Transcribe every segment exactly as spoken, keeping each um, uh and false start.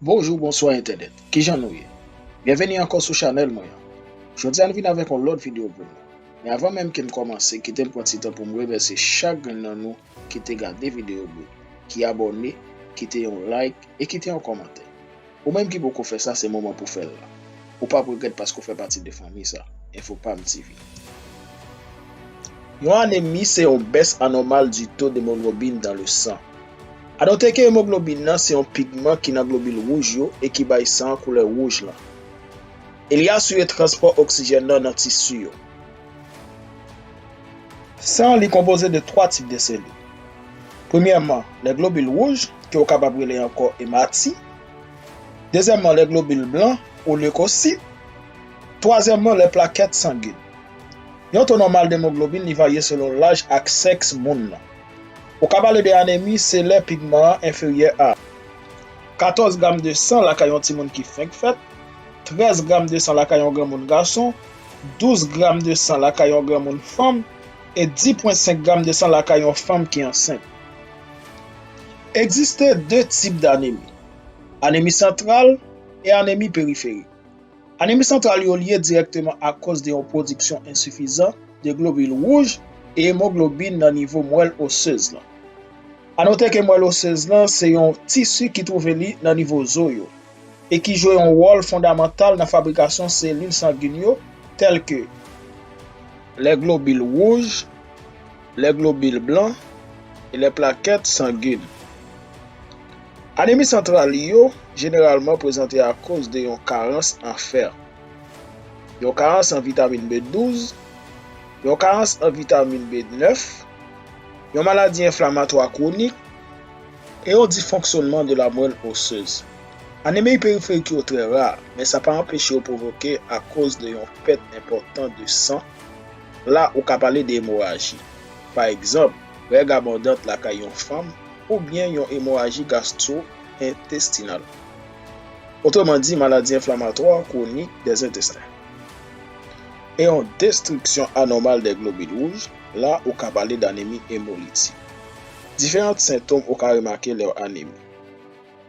Bonjou, bonswa entènèt. Kijan nou ye? Byenveni ankò sou chanèl mwen an. Jodi a n vin avèk yon lòt videyo pou nou. Men avan menm ke m kòmanse, kite m pran ti tan pou m remèsye chak grenn nan nou ki te gade videyo m yo, ki abòne, kite yon like e kite yon kòmantè. Ou menm ki poko fè sa, se moman pou fè l la. Ou p ap regrèt paske w fè pati de fanmi sa, Enfopam T V. Yon anemi se yon bès anòmal di to demoglobin dan le san. A note ke emoglobin nan se yon pigman ki nan globil wouj yo e ki bay san an koulè wouj lan. E li asire transpò oksijèn nan nan tisi yo. San an li konpoze de twa tip de selil. Premyèman, lè globil wouj, ke w kapab rele ankò emati. Dezyèmman, lè globil blan, ou lekosit. Twazyèmman, lè plakèt sangin. Yon to nòmal demoglobin li varye selon laj ak sèks moun nan. Ou ka pale de anemi, se lè pigman an enferyè a katòz gram de san lakay yon timoun ki fenk fèt, trèz gram de san lakay yon granmoun gason, douz gram de san lakay yon granmoun fanm, e dis pwen senk gram de san lakay yon fanm ki ansent. Egziste de tip danemi, anemi santral e anemi periferik. Anemi santral yo lye dirèkteman akoz de yon pwodiksyon ensifizan de globil wouj e emoglobin nan nivo mwèl osez lan. A note ke mwèl osez lan se yon tisi ki twouve li nan nivo zo yo e ki jwe yon wòl fondamantal nan fabrikasyon selil sangin yo, tèlke lè globil wouj, lè globil blan e lè plakèt sangin. Anemi santral yo jeneralman prezante akoz de yon karans an fè, yon karans an vitamin B douz, yon karans an vitamin B nèf, yon maladi enflamatwa kwonik, e yon disfonksyonman de la mwèl osez. Anemi periferik yo trè ra, men sa pa anpeche yo pwovoke akoz de yon pèt enpòtan de san. La, ou ka pale de emoraji. Pa egzanp, règ abondant lakay yon fanm oubyen yon emoraji gastwo-entestinal. Otreman di, maladi enflamatwa kwonik dè entesten. E yon destriksyon anòmal dè globil wouj, la ou ka pale danemi emolitik. Diferan sentòm ou ka remake lè w anemi.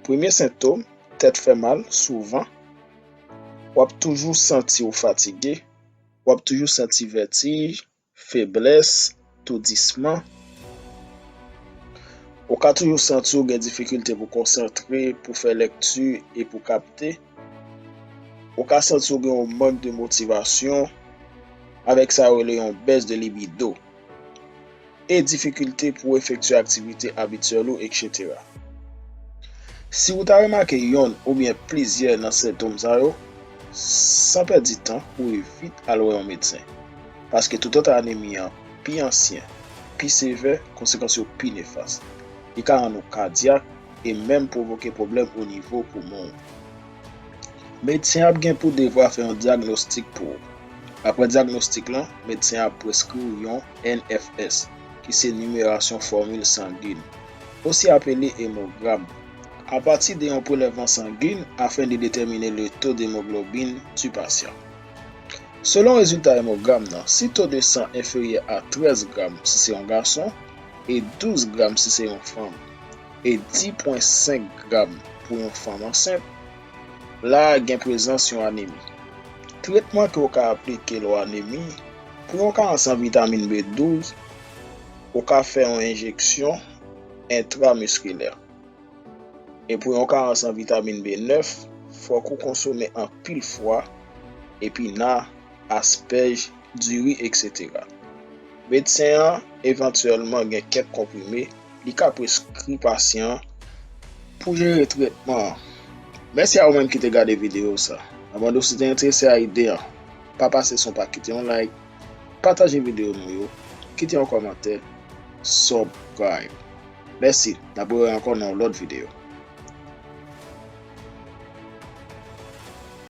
Premye sentòm, tèt fè mal souvan. W ap toujou santi w fatige. W ap toujou santi vètij, feblès, toudisman. Ou ka toujou santi w gen difikilte pou konsantre, pou fè lèkti e pou kapte. Ou ka santi w gen yon mank de motivasyon, avèk sa yo rele yon bès de libido, e difikilte pou efektye aktivite abityèl ou, etsetera. Si w ta remake yonn oubyen plizyè nan sentòm sa yo, san pèdi tan, kouri vit al wè yon medsen. Paske toutotan anemi an pi ansyen, pi sevè, konsekans yo pi nefas. Li ka rann ou kadyak e menm pwovoke pwoblèm o nivo poumon w. Medsen an ap gen pou devwa fè yon dyagnostik pou ou. Apre dyagnostik lan, medsen an ap preskri w yon N F S, ki se nimerasyon fòmil sangin, osi apele emogram, apati de yon prelèvman sangin afin de detèmine le to demoglobin di pasyan. Selon rezilta emogram nan, si to de san enferyè a trèz gram si se yon gason e douz gram si se yon fanm, e dis pwen senk gram pou yon fanm ansent, la a gen prezans yon anemi. Tretman ke w ka aplike lè w anemi, pou yon karans an vitamin B douz, ou ka fè yon enjeksyon entramiskilè. E pou yon karans an vitamin B nèf, fòk ou konsome anpil fwa, epina, aspèj, diri, etsetera. Medsen an evantyèlman gen kèk konprime li ka preskri pasyan an pou jere tretman an. Mèsi a ou menm ki te gade videyo sa. Nan mande w si te enterese a ide an, pa pase san w pa kite yon like, pataje videyo nou yo, kite yon kòmantè, subscribe. Mèsi, n ap rewè ankò nan yon lòt videyo.